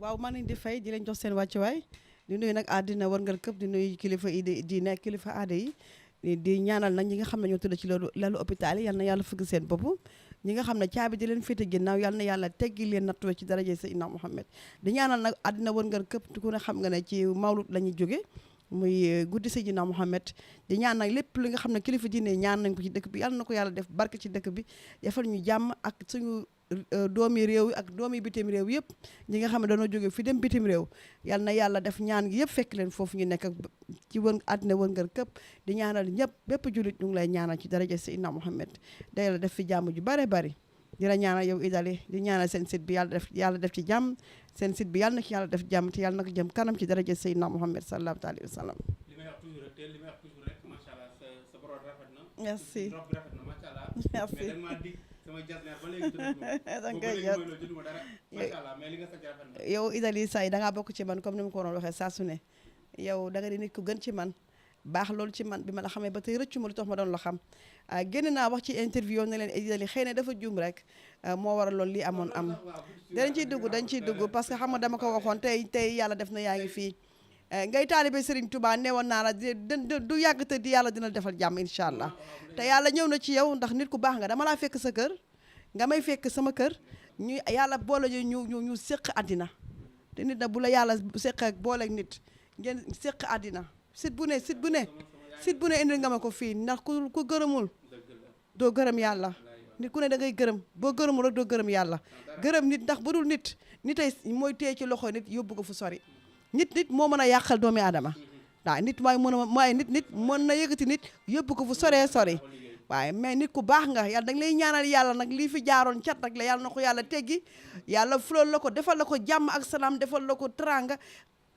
waaw maa ngi di fay di leen jox seen wàccuwaay di nuyu nag àddina warngal këpp di nuyu kilifa yi di nekk kilifa aada yi di ñaanal nag ñi nga xam ne ñoo tëdd ci loolu lalu hôpital yi yal na yàlla fëgg seen bopp ñi nga xam ne caabi di leen féete ginnaaw yal na yàlla teggi leen nattuwe ci daraje Seydina Muhammad di ñaanal nag àddina warngal këpp ku ne xam nga ne ci mawlud la ñuy jóge muy guddi Seydina Muhammad di ñaan nag lépp li nga xam ne kilifa diine ñaan nañ ko ci dëkk bi yal na ko yàlla def barke ci dëkk bi defal ñu jàmm ak suñu doomi réew yi ak doomi bitim réew yëpp ñi nga xam ne dañoo jóge fi dem bitim réew yal na yàlla def ñaan gi yëpp fekk leen foofu ñu nekk ak ci wër àddina wërngal këpp di ñaanal ñëpp bépp jullit ñu ngi lay ñaanal ci daraja Seydina Muhammad da yàlla def fi jàmm ju bare bari di la ñaanal yow Idali di ñaanal seen site bi yàlla def ci jàmm seen site bi yàlla na ci yàlla def jàmm te yàlla na ko jëm kanam ci daraja Seydina Muhammad sallallahu alayhi wa sallam. li may wax toujours rek te li may wax toujours rek macha allah sa borom rafet na. merci robe bi rafet na macha allah. merci mais da nga maa dig sama jasneer ba léegi da nga koy jotuma dara macha allah mais li nga fekk rafet na. yow Idali say da ngaa bokk ci man comme ni ma ko waroon waxee saa su ne yow da nga di nit ku gën ci man baax loolu ci man bi ma la xamee ba tey rëccu ma lu tax ma doon la xam génn naa wax ci interview ne leen Idali xëy na dafa juum rek moo waral loolu lii amoon am dañ ciy dugg parce que xam nga dama ko waxoon tey yàlla def na yaa ngi fii ngay taalibe Serigne Touba neewoon naa la du yàgg te di yàlla dina defal jàmm incha allah te yàlla ñëw na ci yow ndax nit ku baax nga dama laa fekk sa kër nga may fekk sama kër ñu yàlla boole ñu séq àddina te nit na bu la yàlla séq ak booleeg nit ngeen séq àddina sit bu ne indil nga ma ko fii ndax ku gërëmul doo gërëm yàlla nit ku ne da ngay gërëm boo gërëmul rek doo gërëm yàlla gërëm nit ndax bu dul nit nitay mooy téye ci loxo nit yóbbu ko fu sori nit moo mën a yàqal doomi aadama waaw nit mooy nit mën na yëkkati nit yóbbu ko fu soree sori waaye mais nit ku baax nga yàlla dañ lay ñaanal yàlla nag lii fi jaaroon cat rek la yàlla na ko yàlla teggi yàlla fulal la ko defal la ko jàmm ak salaam defal la ko teranga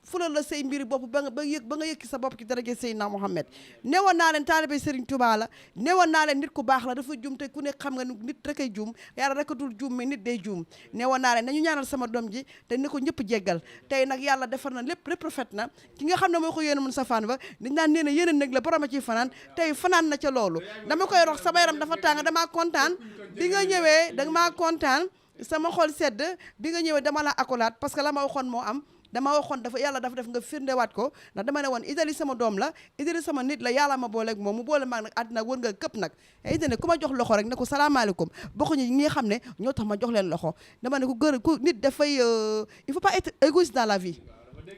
fulal la say mbiri bopp ba nga yëkki sa bopp ci daraja Seydina Muhammad newoon naa leen taalibe Serigne Touba la newoon naa leen nit ku baax la dafa juum te ku nekk xam nga nit rek ay juum yàlla rek a dul juum mais nit day juum newoon naa leen nañu ñaanal sama doom ji te ni ko ñëpp jéggal tey nag yàlla defar na lépp rafet na ki nga xam ne moo ko yéene mun safaan ba dañ naan nee na yéene nag la borom a ciy fanaan tey fanaan na ca loolu dama koy wax sama yaram dafa tàng damaa kontaan bi nga ñëwee dama kontaan sama xol sedd bi nga ñëwee dama la accolade parce que la ma waxoon moo am dama waxoon yàlla dafa def nga firndewaat ko ndax dama ne woon Idali sama doom la Idali sama nit la yàlla ma booleeg moom mu boole maag nag àddina wër nga këpp nag Idali ku ma jox loxo rek ne ko salaamaaleykum bokkuñu ñi nga xam ne ñoo tax ma jox leen loxo dama ne ku nit dafay il faut pas être égoïste dans la vie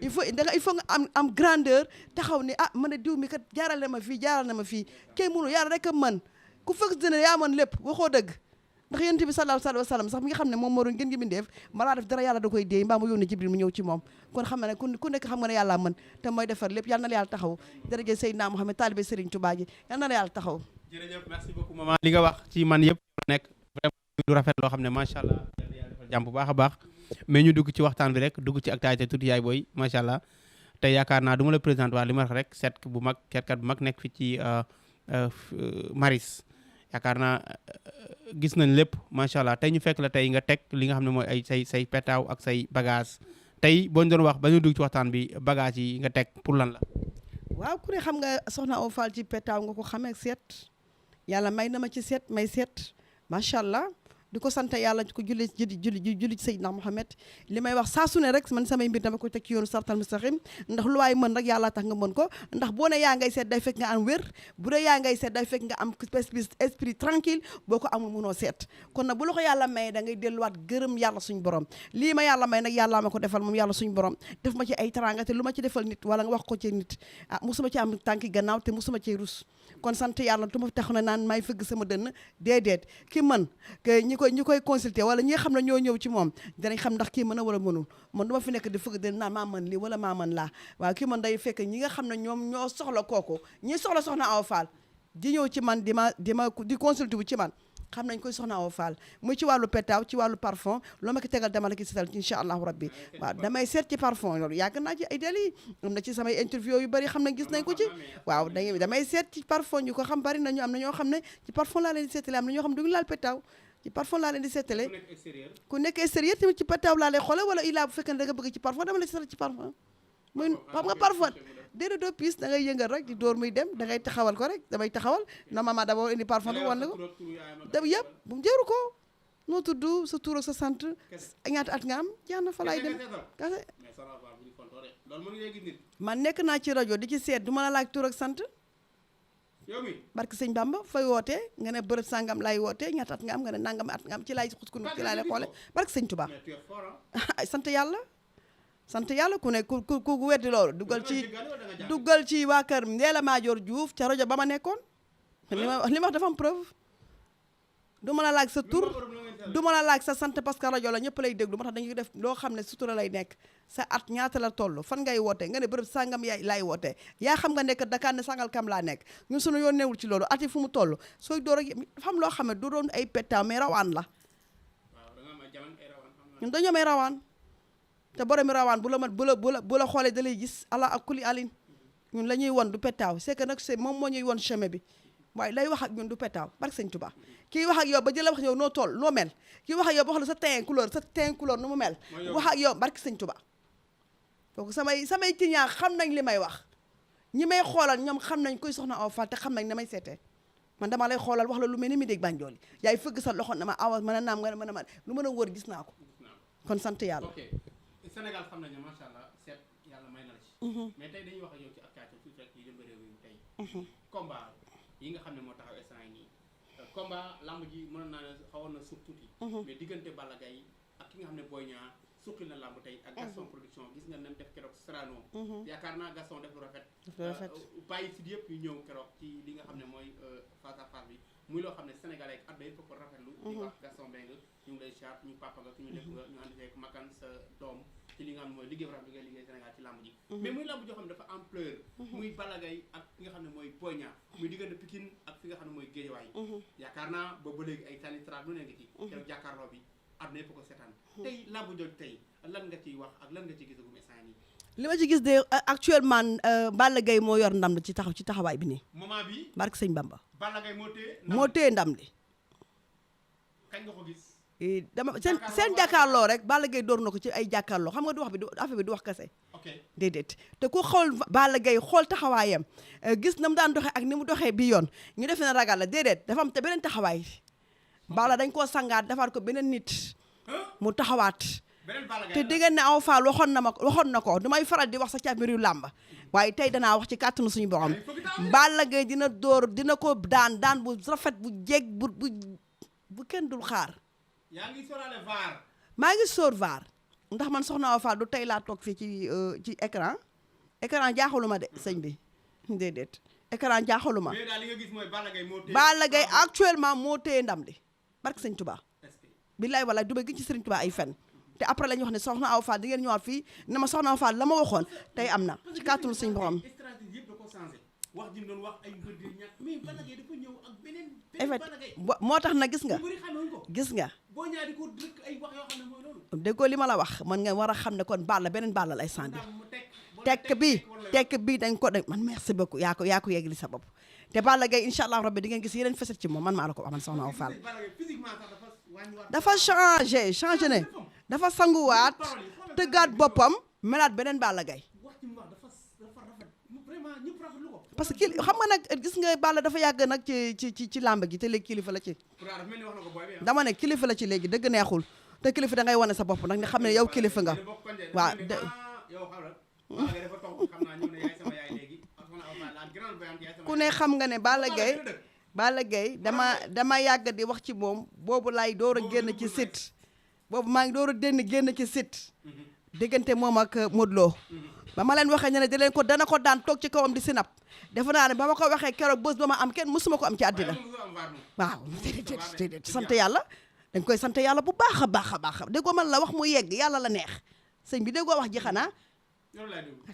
il faut nga am grandeur taxaw ni man ne diw mi kat jaaral na ma fii kay mënu yàlla rek a mën ku fekk dina yaa mën lépp waxoo dëgg ndax yonent bi sallallahu alayhi wa sallam sax mi nga xam ne moom moo doon gën gi bindeef malaa def dara yàlla da koy déey mbaa mu yónni Jibril mu ñëw ci moom kon xam ne ku nekk xam nga ne yàlla mën te mooy defar lépp yal na la yàlla taxaw jërëjëf Seydina Muhammad taalibe Serigne Touba ji yal na la yàlla taxaw jërëjëf merci beaucoup maman li nga wax ci man yëpp nekk vraiment lu rafet loo xam ne macha allah yàlla defal jàmm bu baax a baax mais ñu dugg ci waxtaan bi rek dugg ci actualité tuuti yaay booy macha allah te yaakaar naa du ma la présenté waa li ma wax rek seetkat bu mag nekk fi ci Maris yaakaar naa gis nañ lépp macha allah tey ñu fekk la tey nga teg li nga xam ne mooy ay say petaaw ak say bagage tey boo ñu doon wax ba ñu dugg ci waxtaan bi bagage yi nga teg pour lan la. waaw ku ne xam nga soxna Awa Fall ci petaaw nga ko xamee seet yàlla may na ma ci seet may seet macha allah di ko sant yàlla ko julli ci Seydina Muhammad li may wax saa su ne rek man samay mbir dama ko teg ci yoonu sartal mustaqim ndax lu waay mën rek yàlla tax nga mën ko ndax boo ne yaa ngay seet day fekk nga am wér bu dee yaa ngay seet day fekk nga am esprit tranquille boo ko amul mënoo seet kon nag bu la ko yàlla may da ngay delluwaat gërëm yàlla suñu borom lii ma yàlla may nag yàlla ma ko defal moom yàlla suñu borom def ma ci ay teranga te lu ma ci defal nit wala nga wax ko ci nit musuma ci am tànki gannaaw te musuma ci rus kon sant yàlla tu ma tax na naan may fëgg sama dënn déedéet ki mën ñi koy consulter wala ñi nga xam ne ñoo ñëw ci moom danañ xam ndax kii mën a wala mënul man du ma fi nekk di fëgg dënn naan maa mën lii wala maa mën laa waaw kii mën day fekk ñi nga xam ne ñoom ñoo soxla kooku ñi soxla soxna Awa Fall di ñëw ci man di consulter bu ci man xam nañ koy soxna Awa Fall muy ci wàllu pétaaw ci wàllu parfum loo ma ko tegal dama la ki seetal incha allahu rabbi waaw damay seet ci parfum loolu yàgg naa ci ay deli am na ci samay interview yu bari xam ne gis nañ ko ci waaw damay seet ci parfum ñu ko xam bari nañu am na ñoo xam ne ci parfum laa leen di seetale am na ñoo xam ne duñu laal pétaaw ci parfum laa leen di seetale ku nekk extérieur tamit ci pétaaw laa lay xoole wala ilaa bu fekkee ne da nga bëgg ci parfum dama la seetal ci parfum muy xam nga parfum déedéet doo piis da ngay yëngal rek di dóor muy dem da ngay taxawal ko rek damay taxawal na mama d'abord indi parfum bi wan na ko dem yëpp bu jëru ko noo tudd sa tur ak sa sant ñaata at nga am jeex na fa laay dem kase man nekk naa ci rajo di ci seet du ma la laaj tur ak sant yow mi barke sëñ Bamba fay wootee nga ne bërëb sangam laay wootee ñaata at nga am nga ne nangam at nga am ci laay xus ku ci laay lay xoole barke sëñ Tuubaa ay sant yàlla ku ne ku weddi loolu duggal ci waa kër Ndella Madior Diouf ca rajo ba ma nekkoon li ma wax dafa am preuve du ma la laaj sa tur du ma la laaj sa sant parce que rajo la ñëpp lay déglu moo tax dañuy def loo xam ne sutura lay nekk sa at ñaata la toll fan ngay wootee nga ne bërëb sangam yaay laay wootee yaa xam nga nekk Dakar ne sangal kam laa nekk ñun suñu yoon newul ci loolu at yi fu mu toll sooy door ak dafa am loo xam ne du doon ay pettaaw mais rawaan la ñun dañoo may rawaan te boromi rawaan bu la xoolee da lay gis ala ak kuli alin ñun la ñuy won du pettaaw c'est que nag c'est moom moo ñuy won chemin bi waaye lay wax ak ñun du pettaaw barke sëñ Tuubaa kii wax ak yow ba jëla wax yow noo toll noo mel kii wax ak yow ba wax la sa teint couleur nu mu mel wax ak yow barke sëñ Tuubaa kooku samay tiñaa xam nañ li may wax ñi may xoolal ñoom xam nañ koy soxna Awa Fall te xam nañ na may seetee man dama lay xoolal wax la lu mel ni mi dégg Banjoli yaay fëgg sa loxo na ma awa mën a naam nga mën a lu mën a wër gis naa ko kon sant yàlla Sénégal xam nañu macha allah seet yàlla may na la ci mais tey dañuy wax ak yow ci actualité tuuti rek yi dem réew mi tey combat yi nga xam ne moo taxaw instant yi nii combat lamb ji mënoon naa ne xawoon na suuf tuuti mais diggante Balla Gaye ak ki nga xam ne Boy Niang suqil na lamb tey ak Gaston production gis nga nem def keroog Sorano yaakaar naa Gaston def lu rafet bàyyi si yëpp yu ñëw keroog ci li nga xam ne mooy face à face bi muy loo xam ne sénégalais ak adda yëpp ko rafetlu di wax Gaston Mbengue ñu ngi lay chat ñu papa nga suñu lépp nga ñu ànd ak Makan sa doom ci li nga xam ne mooy liggéey bu rafet bi ngay liggéey Sénégal ci lamb ji mais muy lamb joo xam ne dafa ampleur muy Balla Gaye ak ki nga xam ne mooy Boy Niang muy diggante Pikine ak fi nga xam ne mooy Guédiawaye yaakaar naa ba léegi ay tani tra lu ne nga ci keroog jàkkaarloo bi àdduna yëpp ko seetaan tey lamb jooju tey lan nga ciy wax ak lan nga ciy gisagum instant yi li ma ci gis de actuellement Balla Gaye moo yor ndam li ci taxawaay bi nii moment bi barke sëñ Bamba Balla Gaye moo téye ndam li kañ nga ko gis dama seen jàkkaarloo rek Balla Gaye door na ko ci ay jàkkaarloo xam nga du wax bi du affaire bi du wax kese déedéet te ku xool Balla Gaye xool taxawaayam gis na mu daan doxee ak ni mu doxee bi yoon ñu def na ragal la déedéet dafa am te beneen taxawaay Balla dañ koo sangaat defaat ko beneen nit mu taxawaat te dégg ne Awa Fall waxoon na ko damay faral di wax sa ca mbiru làmb waaye tey danaa wax ci kàttanu suñu borom Balla Gaye dina ko daan bu rafet bu jeeg bu kenn dul xaar yaa ngi sóoraale VAR maa ngi sóor VAR ndax man soxna Awa Fall du tey laa toog fii ci écran jaaxaluma de sëñ bi déedéet écran jaaxaluma mais daal li nga gis mooy Balla Gaye actuellement moo téye ndam li barke sëñ Touba billaay walaay du ma gi ci sëriñ Touba ay fen te après la ñu wax ne soxna Awa Fall di ngeen ñëwaat fii ne ma soxna Awa Fall la ma waxoon tey am na ci kàttanu suñu borom stratégie yëpp da ko changé wax ji doon wax ay mbër di ñàkk mais Balla Gaye dafa ñëw ak beneen Balla Gaye moo tax na gis nga gis nga boo ñaari ko dëkk ay wax yoo xam ne mooy loolu déggoo li ma la wax man nga war a xam ne kon Balla beneen Balla lay sandi tekk bi dañ ko de man merci beaucoup yaa ko yegli sa bopp te Balla Gaye incha allah rabbi di ngeen gis yeneen facette ci moom man maa la ko wax man soxna Awa Fall dafa changé ne dafa sanguwaat tëggaat boppam melaat beneen Balla Gaye parce que xam nga nag gis nga Balla dafa yàgg nag ci làmb gi te léegi kilifa la ci dama ne kilifa la ci léegi dëgg neexul te kilifa da ngay wane sa bopp nag nga xam ne yow kilifa nga waaw ku ne xam nga ne Balla Gaye dama yàgg di wax ci moom boobu laay door a génn ci site boobu maa ngi door a génn ci site diggante moom ak Modou Lo ba ma leen waxee ne di leen ko dana ko daan toog ci kawam di sinap defe naa ne ba ma ko waxee keroog bés ba ma am kenn mësuma ko am ci àddina waaw déedéet sant yàlla dañ koy sant yàlla bu baax a baax déggoo man la wax mu yegg yàlla la neex sëñ bi déggoo wax ji xanaa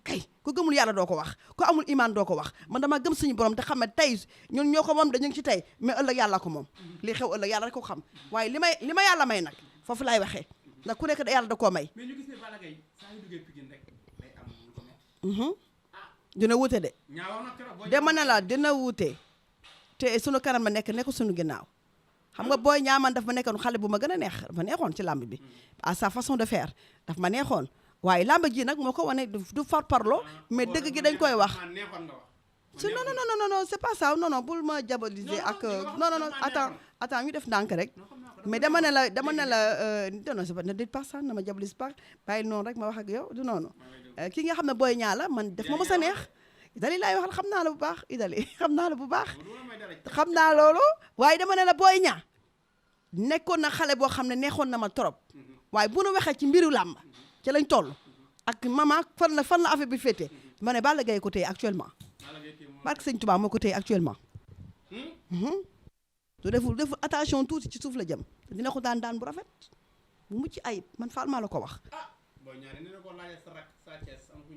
kay ku gëmul yàlla doo ko wax ku amul iman doo ko wax man dama gëm suñu borom te xam ne tey ñun ñoo ko moom dañu ngi ci tey mais ëllëg yàlla ko moom lii xew ëllëg yàlla rek ko xam waaye li ma yàlla may nag foofu laay waxee ndax ku nekk da yàlla da koo may dina wute de dama ne la dina wute te sunu kanam ma nekk suñu ginnaaw xam nga Boy Niang man daf ma nekkoon xale bu ma gën a neex dafa neexoon ci làmb bi à sa façon de faire daf ma neexoon waaye làmb ji nag moo ko wane du far parlo mais dëgg gi dañ koy wax si non c'est pas ça non bul ma diaboliser ak non attends ñu def ndànk rek mais dama ne la non c'est pas ne dites pas ça ne ma diabolise pas bàyyi noonu rek ma wax ak yow du noonu ki nga xam ne Boy Niang la man def ma mës a neex Idali laay waxal xam naa la bu baax Idali xam naa la bu baax xam naa loolu waaye dama ne la Boy Niang nekkoon na xale boo xam ne neexoon na ma trop waaye bu nu waxee ci mbiru làmb ci lañ toll ak maman fan la affaire bi féetee ma ne Balla Gaye ko téye actuellement barke Sëñ Tuubaa moo ko téye actuellement du deful attention tuuti ci suuf la jëm dina ko daan bu rafet bu mucc ayib man Fall maa la ko wax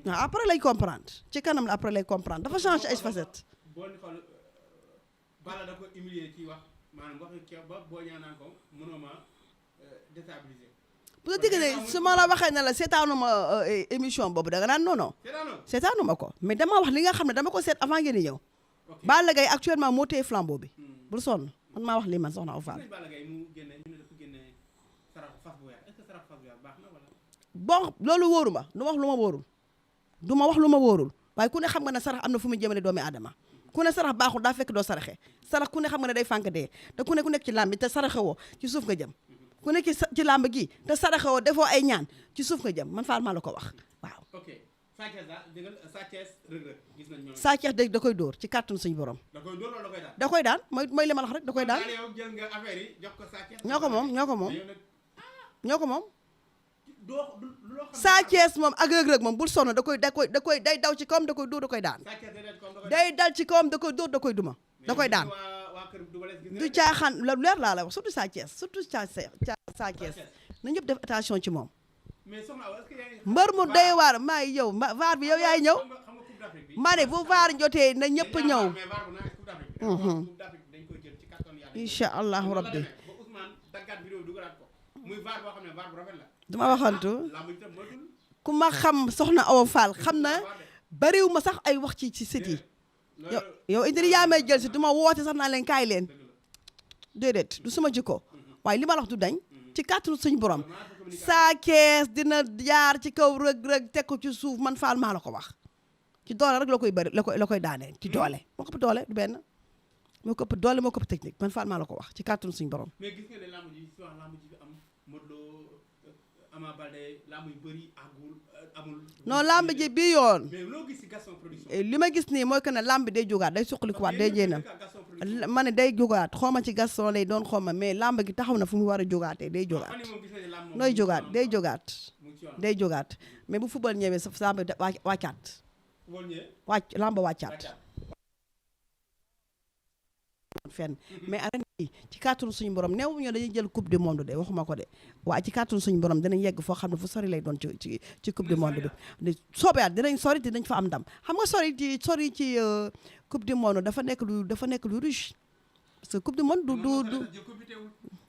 après lay comprendre ci kanam la après lay comprendre dafa change ay facettes Balla da ko humilier ci wax maanaam waxi ke ba Boy Niang naan ko mënoo ma déstabiliser bu dëgg ne su ma la waxee ne la seetaanuma émission boobu da nga naan non seetaanuma ko mais dama wax li nga xam ne dama ko seet avant ngeen di ñëw Balla Gaye actuellement moo téye flambeau bi bul sonn man maa wax lii man soxna Awa Fall bon loolu wóoru ma du ma wax lu ma wóorul waaye ku ne xam nga ne sarax am na fu mu jëmale doomi aadama ku ne sarax baaxul daa fekk doo saraxe sarax ku ne xam nga ne day fànk dee te ku nekk ci làmb bi te saraxe woo ci suuf nga jëm ku nekk ci làmb gi te saraxe woo defoo ay ñaan ci suuf nga jëm man Fall maa la ko wax waaw. ok Sa Thiès Reug Reug gis nañ ñoom. Sa Thiès da koy dóor ci kàttanu suñu borom. da koy dóor wala da koy daan. da koy daan mooy li ma la wax rek da koy daan. yow jël nga affaire yi jox ko Sa Thiès. ñoo ko moom. Sa Thiès moom ak Reug Reug moom bul sonn day daw ci kawam da koy dóor da koy daan. day dal ci kawam da koy dóor da koy duma. da koy daan du caaxaan lu leer laa la wax surtout Sa Thiès Sa Thiès na ñëpp def attention ci moom. mbër mu doy waar maa ngi yow vaar bi yow yaay ñëw ma ne bu vaar jotee na ñëpp ñëw. incha allahu rabbi. duma waxantu ku ma xam soxna Awa Fall xam na bariw ma sax ay wax ci site yi yow indi yaa may jël si duma woote sax naa leen kaay leen déedéet du sama jikko waaye li ma la wax du dañ ci kàttanu suñu borom Sa Thiès dina jaar ci kaw Reug Reug teg ko ci suuf man Fall maa la ko wax ci doole rek la koy daanee ci doole moo ko ëpp doole du benn moo ko ëpp doole moo ko ëpp technique man Fall maa la ko wax ci kàttanu suñu borom. mais gis nga ne lamb ji si wax lamb ji am Modou Lo Ama Baldé lamb yu bëri amul. non lamb ji bii yoon. mais loo gis si Gaston Production. li ma gis nii mooy que ne lamb bi day jógaat day suqalikuwaat day jéenam ma ne day jógaat xawma ci Gaston lay doon xawma mais lamb gi taxaw na fu mu war a jógaatee day jógaat. nooy jógaat day jógaat mais bu football ñëwee sa lamb wàccaat. lamb wàccaat. fenn mais ren ci kàttanu suñu borom néew ñoo dañuy jël coupe du monde de waxuma ko de waaye ci kàttanu suñu borom dinañ yegg foo xam ne fu sori lay doon ci coupe du monde bi soobeyaat dinañ sori te dañ fa am ndam xam nga sori ci coupe du monde dafa nekk lu riche parce que coupe du monde du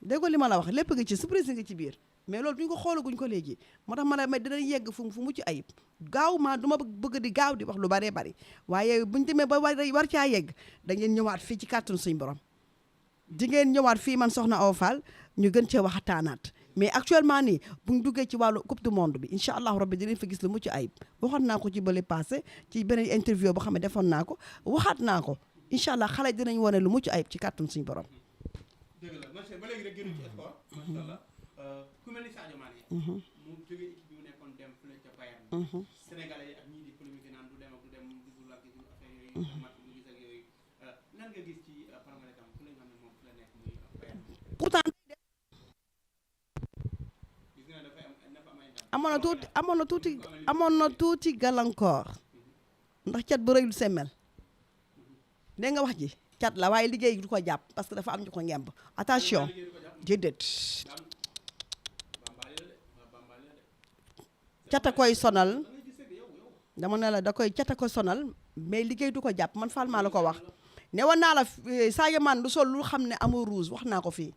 déggoo li ma la wax lépp nga ci surprise nga ci biir mais loolu duñ ko xoolaguñ ko léegi moo tax ma ne dinañ yegg fu mucc ayib gaaw ma du ma bëgg di gaaw di wax lu baree bari waaye buñ demee ba war caa yegg da ngeen ñëwaat fii ci kàttanu suñu borom di ngeen ñëwaat fii man soxna Awa Fall ñu gën cee waxtaanaat mais actuellement nii buñ duggee ci wàllu coupe du monde bi incha allahu rabbi dinañ fa gis lu mucc ayib waxoon naa ko ci bële passé ci beneen interview boo xam ne defoon naa ko waxaat naa ko incha allah xale dinañ wane lu mucc ayib ci kàttanu suñu borom. dëgg la macha ba léegi rek gënu ci sport macha allah ku mel ni Sadio Mané mu jógee équipe bi mu nekkoon dem fële ca Bayern sénégalais yi ak ñii di polémique naan du dem gisul ak gisul affaire yooyu match bu gis ak yooyu lan nga gis ci paramètre am fu la nga xam ne moom fu la nekk muy Bayern pourtant gis nga dafa am ay ndam amoon na tuuti gàllankoor ndax cat bu rëyul semmel dégg nga wax ji cat la waaye liggéey du ko jàpp parce que dafa am ñu ko ngemb attention déedéet cata koy sonal dama ne la da koy cata koy sonal mais liggéey du ko jàpp man Fall maa la ko wax ne woon naa la Sadio Mané du sol lu xam ne amul rouge wax naa ko fii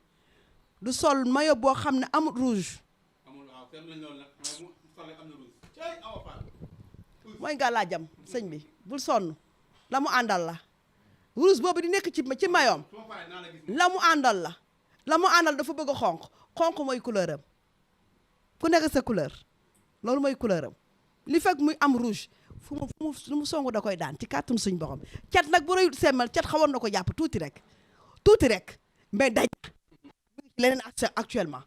du sol maillot boo xam ne amul rouge mooy gàllaajam sëñ bi bul sonn la mu àndal la rouge boobu di nekk ci mayoom la mu àndal dafa bëgg a xonq mooy couleur am ku nekk sa couleur loolu mooy couleur am li fekk muy am rouge fu mu songu da koy daan ci kàttanu suñ borom cat nag bu rëyut semmal cat xawoon na ko jàpp tuuti rek mais daj leneen actuellement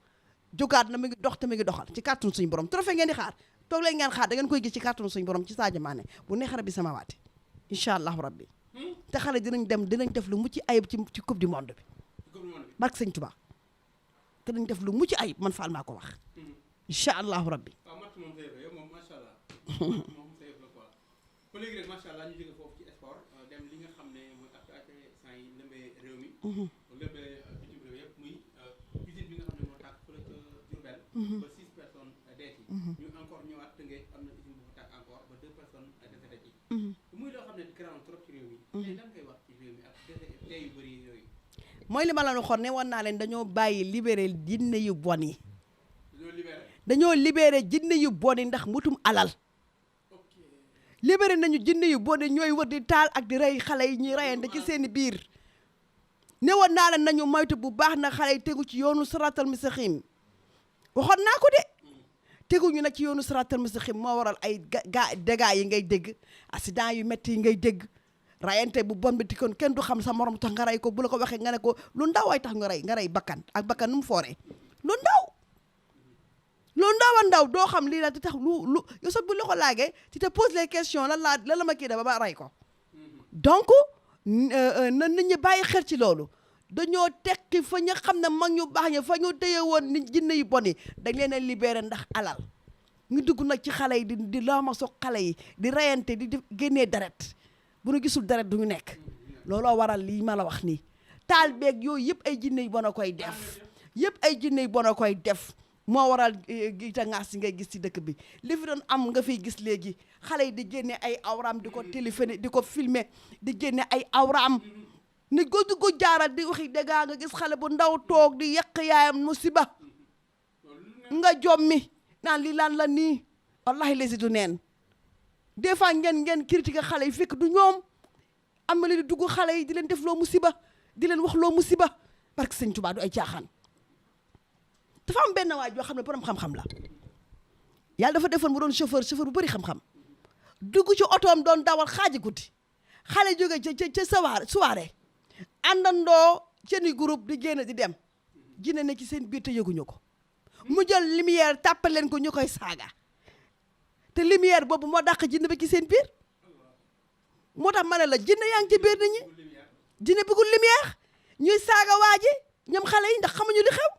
jógaat na mu ngi dox te mu ngi doxal ci kàttanu suñu borom trophée ngeen di xaar toog leen ngeen xaar da ngeen koy gis ci kàttanu suñu borom ci Sadio Mané bu neex rabbi sama waati incha allahu rabbi te xale dinañ def lu mucc ayib ci coupe du monde bi barke sëñ Tuubaa te dinañ def lu mucc ayib man Fall maa ko wax incha allahu rabbi ba léegi rek macha allah ñu jóge foofu ci sport dem li nga xam ne mooy actualité saa yi lëmbee réew mi lëmbee bitim réew yëpp muy usine bi nga xam ne moo tàkk fële ca Diourbel ba 6 personnes dee ci ñu encore ñëwaat Tëngéej am na usine bu fa tàkk encore ba 2 personnes décédé ci muy loo xam ne grand trop ci réew mi tey lan koy wax ci réew mi ak dee yu bëri yooyu mooy li ma la waxoon ne woon naa leen dañoo bàyyi libéré jinne yu bon yi dañoo libéré jinne yu bon yi ndax mutum alal libéré nañu jinne yu bon yi ñooy wër di taal ak di rey xale yi ñuy reyante ci seeni biir ne woon naa leen nañu moytu bu baax na xale yi tegu ci yoonu saratal mustaqim waxoon naa ko de teguñu nag ci yoonu saratal mustaqim moo waral ay dégâts yi ngay dégg accident yu métti yi ngay dégg rayante bu bon bi ti kon kenn du xam sa morom tax nga rey ko bu la ko waxee nga ne ko lu ndaw ay tax nga rey bakkan ak bakkan nu mu fooree lu ndaw a ndaw doo xam lii la di tax lu yow sax bu la ko laagee tu te poses les questions lan la ma kii da ba ma rey ko donc na nit ñi bàyyi xel ci loolu dañoo tekki fa ñu xam ne mag ñu baax ña fa ñu téye woon ni jinne yu bon yi dañ leen a libéré ndax alal ñu dugg nag ci xale yi di laamaso xale yi di reyante di génnee deret bu ñu gisul deret duñu nekk looloo waral lii ma la wax nii taal beeg yooyu yëpp ay jinne yu bon a koy def moo waral gita ngaas yi ngay gis ci dëkk bi li fi doon am nga fiy gis léegi xale yi di génne ay awraam di ko téléphoné di ko filmer di génne ay awraam ni ko jaaral di waxi dëggaa nga gis xale bu ndaw toog di yàq yaayam musiba nga jommi naan li lan la nii wallahi lesi du neen des fois ngeen critiquer xale yi fekk du ñoom am na li di dugg xale yi di leen def loo musiba di leen wax loo musiba parce que sëñ Tuubaa du ay caaxaan dafa am benn waay joo xam ne borom xam-xam la yàlla dafa defoon mu doon chauffeur bu bëri xam-xam dugg ci otoom doon dawal xaaji guddi xale jóge ca soirée àndandoo seeni groupe di génn di dem jinne ne ci seen biir te yëguñu ko mu jël lumière tàppal leen ko ñu koy saaga te lumière boobu moo dàq jinne bi ci seen biir moo tax ma ne la jinne yaa ngi ci biir nit ñi jinne bëggul lumière ñuy saaga waa ji ñoom xale yi ndax xamuñu li xew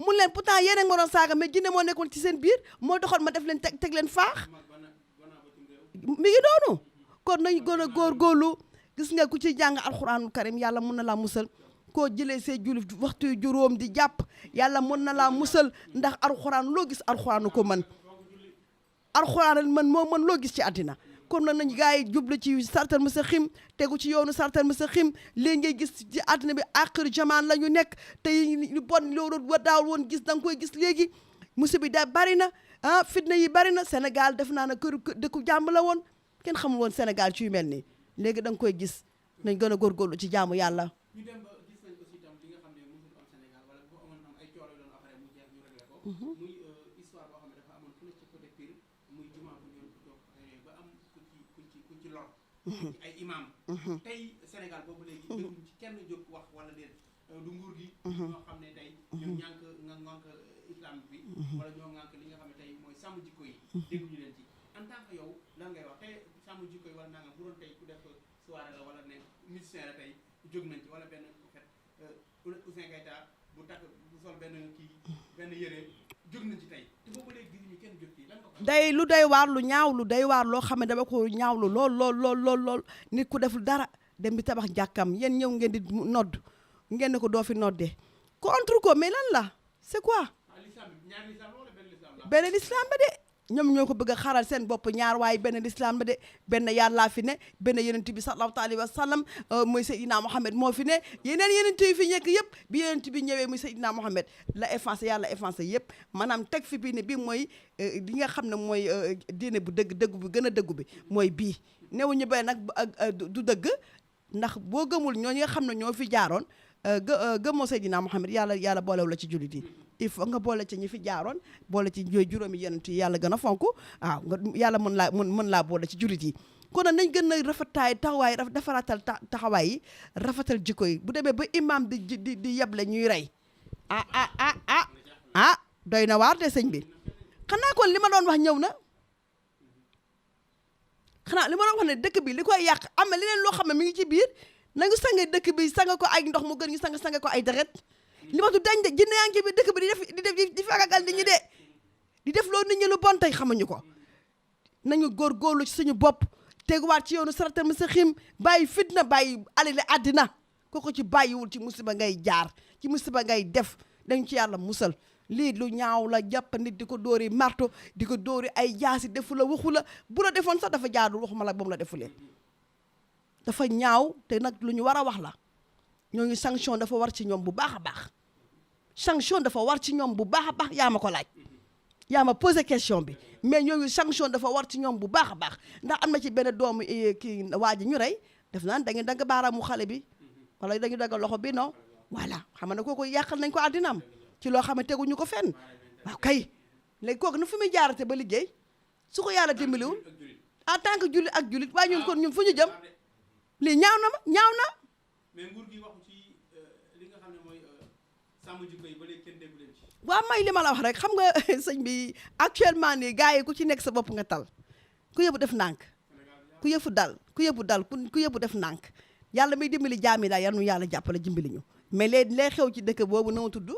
mun leen pourtant yéen a ngi ma doon saaga mais jinne moo nekkoon ci seen biir moo doxoon ma def leen teg leen faax mi ngi doonu kon nañ gën a góorgóorlu gis nga ku ci jàng alxuraanul karim yàlla mun na laa musal koo jëlee see julli waxtu juróom di jàpp yàlla mun na laa musal ndax alxuraan loo gis alxuraanu ko mën alxuraan moo mën loo gis ci àddina kon nag nañ gars yi jublu ci sartal mustaqim tegu ci yoonu sartal mustaqim léegi ngay gis ci àddina bi àxiru jamaan la ñu nekk te ñu bon loolu daawul woon gis da nga koy gis léegi musiba bi da bari na fitna yi bari na Sénégal def naa ne dëkku jàmm la woon kenn xamul woon Sénégal ci yu mel nii léegi da nga koy gis nañ gën a góorgóorlu ci jaamu yàlla. ñu dem ba gis nañ aussi tam li nga xam ne mësul am Sénégal wala bu amoon am ay coono doon après mu jeex ñu réglé ko. muy histoire boo xam ne dafa amoon fu ne ci côté Pire muy jumaa bu ñu doon ba am ku ci lor. ci ay imam. tey Sénégal boobu léegi. dégguñ ci kenn jóg wax wala déet du nguur gi. ñoo xam ne tey ñoo ñànk islam bi. wala ñoo ñànk li nga xam ne tey mooy sàmm jikko yi. dégguñu leen ci en tant que yow lan ngay wax tey sàmm jikko yi wala nangam bu doon tey ku def soirée la wala ne musicien la tey jóg nañ ci wala benn Ouzin Keita bu takk bu sol benn yére jóg nañ ci tey te boobu léegi gis ñu kenn jóg ci lan ko day lu doy waar lu ñaaw lu doy waar loo xam ne dama ko ñaawlu lool nit ku deful dara dem bi tabax jàkkam yéen ñëw ngeen di nodd ngeen ne ko doo fi noddee contre ko mais lan la c'est quoi benn l'islam ba de ñoom ñoo ko bëgg a xaral seen bopp ñaar waaye benn l'islam ba de benn yàllaa fi ne benn yonent bi sallallahu alayhi wa sallam mooy Seydina Mohamed moo fi ne yeneen yonent yi fi nekk yëpp bi yonent bi ñëwee muy Seydina Mohamed la effacé yàlla effacé yëpp maanaam teg fi bii ne bii mooy li nga xam ne mooy diine bu dëgg bu gën a dëggu bi mooy bii newuñu bay nag du dëgg ndax boo gëmul ñoo nga xam ne ñoo fi jaaroon gëmmoo Seydina Mohamed yàlla boolewu la ci jullit yi il faut nga boole ci ñi fi jaaroon boole ci ñooy juróomi yonent yi yàlla gën a fonk waaw nga yàlla mën laa boole ci jullit yi kon nag nañ gën a rafetaay taxawaay defaratal taxawaay yi rafetal jikko yi bu demee ba imam di yeble ñuy rey doy na waar de sëñ bi xanaa kon li ma doon wax ñëw na xanaa li ma doon wax ne dëkk bi li koy yàq am na leneen loo xam ne mi ngi ci biir nañu sange dëkk bi sanga ko ay ndox mu gën ñu sange ko ay deret li ma tu dañ de jinne yaa ngi ci biir dëkk bi di fagagal nit ñi de di def loolu nit ñi lu bon tey xamuñu ko nañu góorgóorlu ci suñu bopp teguwaat ci yoonu saratal mustaqim bàyyi fitna bàyyi alali àddina kooku ci bàyyiwul ci musiba ngay jaar ci musiba ngay def dañ ci yàlla musal lii lu ñaaw la jàpp nit di ko dóori marto di ko dóori ay jaasi defu la waxu la bu la defoon sax dafa jaadul waxuma la moom la defulee dafa ñaaw te nag lu ñu war a wax la ñooñu sanction dafa war ci ñoom bu baax a baax sanction dafa war ci ñoom bu baax a baax yaa ma ko laaj yaa ma posé question bi mais ñooñu sanction dafa war ci ñoom bu baax a baax ndax am na ci benn doomu kii waa ji ñu rey def naan dañu dagg baaraamu xale bi wala dañu dagg loxo bi non voilà xam nga kooku yàqal nañ ko àddinaam ci loo xam ne teguñu ko fenn waaw kay léegi kooku na fu muy jaarate ba liggéey su ko yàlla dimbaliwul en tant que jullit ak jullit waaye ñun kon ñun fu ñu jëm lii ñaaw na ma ñaaw na. mais nguur gi waxu ci li nga xam ne mooy sàmm jikko yi ba léegi kenn déggu leen ci. waaw may li ma la wax rek xam nga sëñ bi actuellement nii gars yi ku ci nekk sa bopp nga tal ku yëbu def ndànk ku yëfu dal ku yëbu def ndànk yàlla may dimbali jaami daal yal nu yàlla jàppale dimbali ñu mais léegi lay xew ci dëkk boobu na ma tudd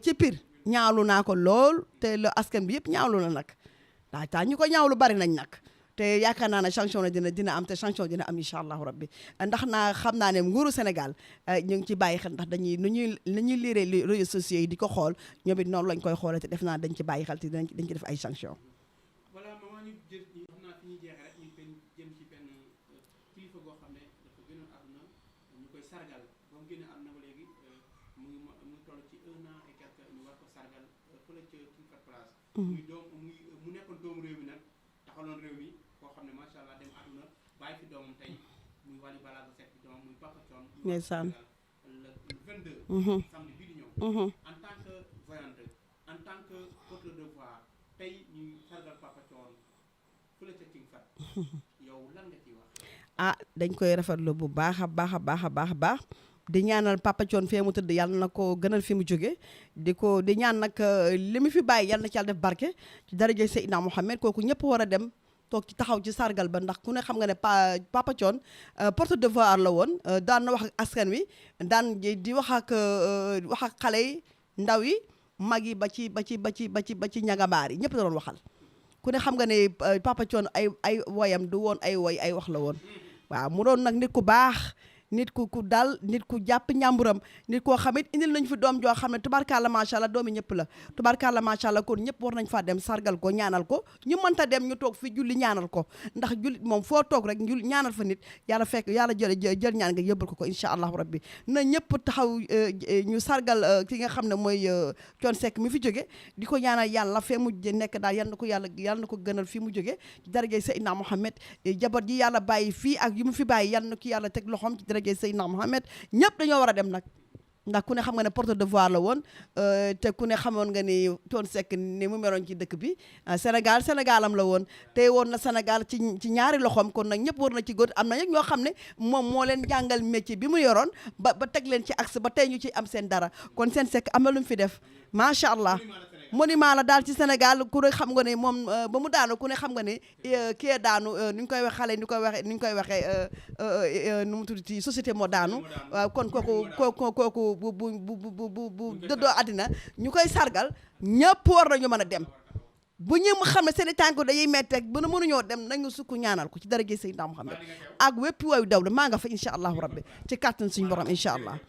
ci Pire ñaawlu naa ko lool te la askan bi yëpp ñaawlu la nag daa taa ñu ko ñaawlu bari nañ nag te yaakaar naa ne sanction na dina am te sanction dina am incha allahu rabbi ndax naa xam naa ne nguuru Sénégal ñu ngi ci bàyyi xel ndax dañuy nu ñuy liiree réseaux sociaux yi di ko xool ñoom it noonu lañ koy xoolee te def naa dañ ci bàyyi xel te dañ ci def ay sanction voilà maman ñu jël xam naa fi ñuy jeexee rek ñu jëm ci benn kilifa goo xam ne dafa gënoon àdduna ñu koy sargal ba mu génne àdduna ba léegi mu toll ci 1 an et quelque ñu war ko sargal fële ca King Fahd Palace mu nekkoon doomu réew mi nag taxaloon réew mi koo xam ne macha allah dem àdduna bàyyi fi doomam tey muy Wally Ballago Seck bi doomam muy Papa Thione ndeysaan le 22 samedi bii di ñëw en tant que voyante en tant que porteur de voix tey ñuy sargal Papa Thione fële ca King Fahd yow lan nga ciy wax dañ koy rafetlu bu baax a baax a baax a baax a baax di ñaanal Papa Thione fee mu tëdd yàlla na ko gënal fi mu jóge di ñaan nag li mu fi bàyyi yàlla na ci yàlla def barke ci daraja Seydina Mouhamed kooku ñëpp war a dem toog ci taxaw ci sargal ba ndax ku ne xam nga ne Papa Thione porte de voix la woon daan na wax ak askan wi daan di wax ak xale yi ndaw yi mag yi ba ci ñagabaar yi ñëpp da doon waxal ku ne xam nga ne Papa Thione ay woyam du woon ay woy ay wax la woon waaw mu doon nag nit ku baax nit ku dal nit ku jàpp ñàmburam nit koo xam it indil nañ fi doom joo xam ne tubarkalla macha allah doomi ñëpp la tubarkalla macha allah kon ñëpp war nañ faa dem sargal ko ñaanal ko ñu mënta dem ñu toog fi julli ñaanal ko ndax jullit moom foo toog rek ñaanal fa nit yàlla fekk yàlla jël ñaan nga yëbbal ko incha allahu rabbi na ñëpp taxaw ñu sargal ki nga xam ne mooy Thione Seck mi fi jóge di ko ñaanal yàlla fee mu nekk daal yal na ko gënal fi mu jóge ci darajay Seydina Mouhamed jabar ji yàlla bàyyi fii ak yu mu fi bàyyi yal na ko yàlla teg loxoom ci Seydina Mohamed ñëpp dañoo war a dem nag ndax ku ne xam nga ne porte de voix la woon te ku ne xamoon nga ni Thione Seck ni mu meloon ci dëkk bi Sénégalam la woon tey woon na Sénégal ci ñaari loxoom kon nag ñëpp war na ci góor am na ñoo xam ne moom moo leen jàngal métier bi mu yoroon ba teg leen ci axe ba tey ñu ci am seen dara kon seen Seck am na lu mu fi def macha allah monument la daal ci Sénégal ku ne xam nga ne moom ba mu daanu ku ne xam nga ne kii daanu ni ñu koy wax xale ni ñu koy waxee nu mu tudd ci société moo daanu waaw kon kooku bu dëddoo àddina ñu koy sargal ñëpp war nañu mën a dem bu ñu xam ne seen i tànk dañuy metti rek bu na mënuñoo dem nañu sukk ñaanal ko ci daraja Seydina Muhammad ak wépp wayu daw la maa nga fa incha allahu rabbi ci kàttan suñu borom incha allah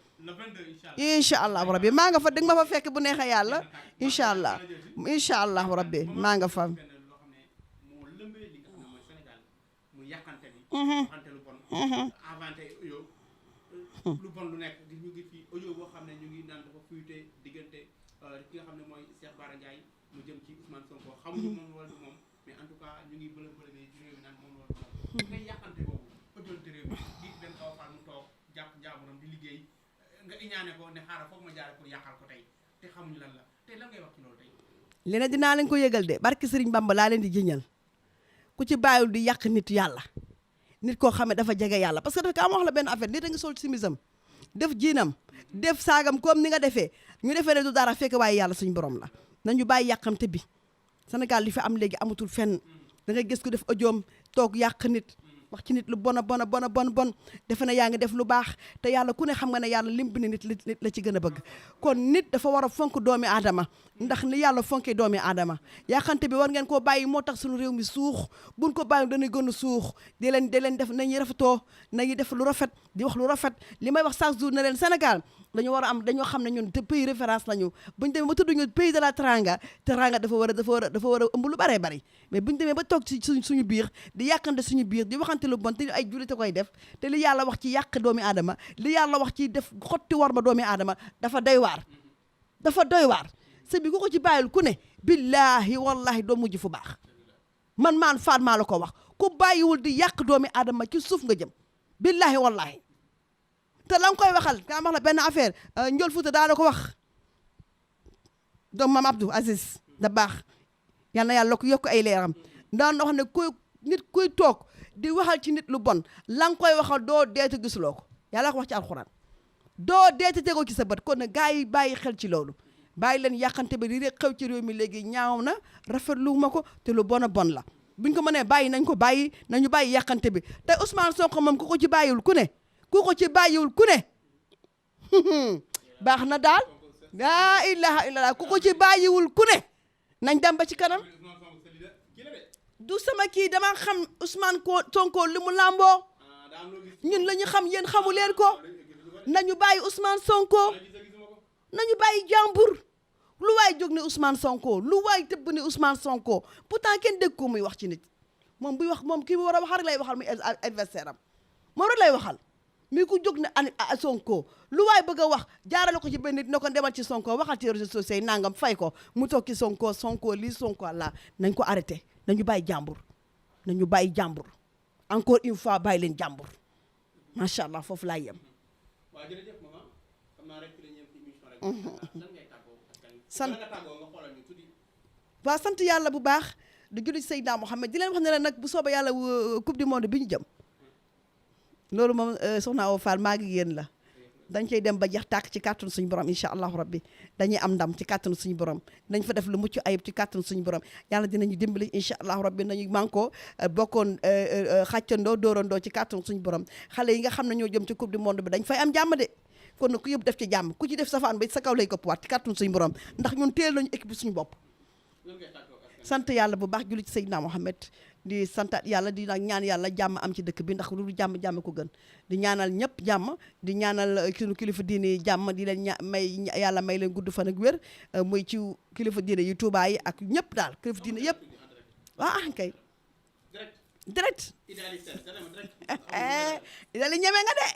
incha allahu rabbi maa nga fa dëgg ma fa fekk bu neexee yàlla incha allahu rabbi maa nga fa lu bon lu nekk di ñu ngi fi audio boo xam ne ñu ngi naan dafa fuité diggante ki nga xam ne mooy Cheikh Bara Ndiaye mu jëm ci Ousmane Sonko xamuñu moom wala du moom mais en tout cas ñu ngi bële ci réew mi naan moom wala du moom ngay yàqante boobu autorité réew mi di dem kaw faal mu toog jàpp njaamuram di liggéey nga iñaane ko ne xaaral foog ma jaare pour yàqal ko tey te xamuñu lan la tey lan ngay wax ci loolu tey leneen dinaa leen ko yëgal de barki Sëriñ Bamba laa leen di jëñal ku ci bàyyul di yàq nit yàlla nit koo xam ne dafa jege yàlla parce que dafa ka am wax la benn affaire nit a ngi sol simisam def jiinam def saagam comme ni nga defee ñu defee ne du dara fekk waaye yàlla suñu borom la nañu bàyyi yàqamte bi Sénégal li fi am léegi amatul fenn da ngay gis ko def audiom toog yàq nit wax ci nit lu bon defe na yaa ngi def lu baax te yàlla ku ne xam nga ne yàlla lim bi ne nit la ci gën a bëgg kon nit dafa war a fonk doomi aadama ndax ni yàlla fonkee doomi aadama yàqante bi war ngeen koo bàyyi moo tax suñu réew mi suux buñ ko bàyyi dañuy gën a suux di leen def nañuy rafetoo nañuy def lu rafet di wax lu rafet li may wax chaque jour ne leen Sénégal dañoo xam ne ñun pays référence lañu buñu demee ba tudd ñu pays de la teranga dafa war a ëmb lu baree bari mais buñu demee ba toog ci suñu biir di yàqante suñu biir di waxante lu bon te ay jullit koy def te li yàlla wax ci yàq doomi aadama li yàlla wax ci def xotti war ma doomi aadama dafa doy waar sëñ bi ku ko ci bàyyil ku ne billahi wallahi doo mujj fu baax man maan faat maa la ko wax ku bàyyiwul di yàq doomi aadama ci suuf nga jëm billahi wallahi te la nga koy waxal kaa wax la benn affaire Ndiol Fouta daa la ko wax doom maam Abdou Aziz da baax yal na yàlla ko yokk ay leeram daan wax ne kuy toog di waxal ci nit lu bon la nga koy waxal doo deete gisuloo ko yàlla ko wax ci alxuraan doo deete tegoo ci sa bët kon nag gars yi bàyyi xel ci loolu bàyyi leen yàqante bi di rek xew ci réew mi léegi ñaaw na rafetlu ma ko te lu bon a bon la buñ ko mënee bàyyi nañu bàyyi yàqante bi te Ousmane Sonko moom ku ko ci bàyyiwul ku ne baax na daal laa ilaha illallah ku ko ci bàyyiwul ku ne nañ dem ba ci kanam du sama kii dama xam Ousmane Sonko li mu làmboo ñun la ñu xam yéen xamu leen ko nañu bàyyi Ousmane Sonko nañu bàyyi jàmbur lu waay jóg ne Ousmane Sonko lu waay tëbb ne Ousmane Sonko pourtant kenn dégg ko muy wax ci nit moom buy wax moom kii war a wax rek lay waxal muy adversaire am moom rek lay waxal mi ku jóg ne Sonko lu waay bëgg a wax jaarale ko ci benn nit ne ko demal ci Sonko waxal ci réseaux sociaux yi nangam fay ko mu toog ci Sonko lii Sonko la nañ ko arrêté nañu bàyyi jàmbur encore une fois bàyyi leen jàmbur macha allah foofu laa yem. waaw jërëjëf maman xam naa rek fi la ñëw ci émission rek. lan ngay tàggoo waaw sant yàlla bu baax di julli ci Seydina Mohamed di leen wax ne la nag bu soobee yàlla coupe du monde bi ñu jëm loolu moom soxna Awa Fall maa ngi yéen la dañ cay dem ba jeex tàkk ci kàttanu suñu borom incha allahu rabbi dañuy am ndam ci kàttanu suñu borom dañ fa def lu mucc ayib ci kàttanu suñu borom yàlla dinañu dimbali incha allahu rabbi nañu mànkoo bokkoon xàccandoo dóorandoo ci kàttanu suñu borom xale yi nga xam ne ñoo jëm ci coupe du monde bi dañ fay am jàmm de kon nag ku yëpp def ci jàmm ku ci def safaan ba sa kaw lay këpp waat ci kàttanu suñu borom ndax ñun teel nañu équipe suñu bopp sant yàlla bu baax julli ci Seydina Mohamed di santaat yàlla di nag ñaan yàlla jàmm am ci dëkk bi ndax lu jàmm ko gën di ñaanal ñëpp jàmm di ñaanal suñu kilifa diine jàmm di leen yàlla may leen gudd fan ak wér muy ci kilifa diine yu Tuubaa yi ak ñëpp daal kilifa diine yëpp waaw kay direct idali ñeme nga de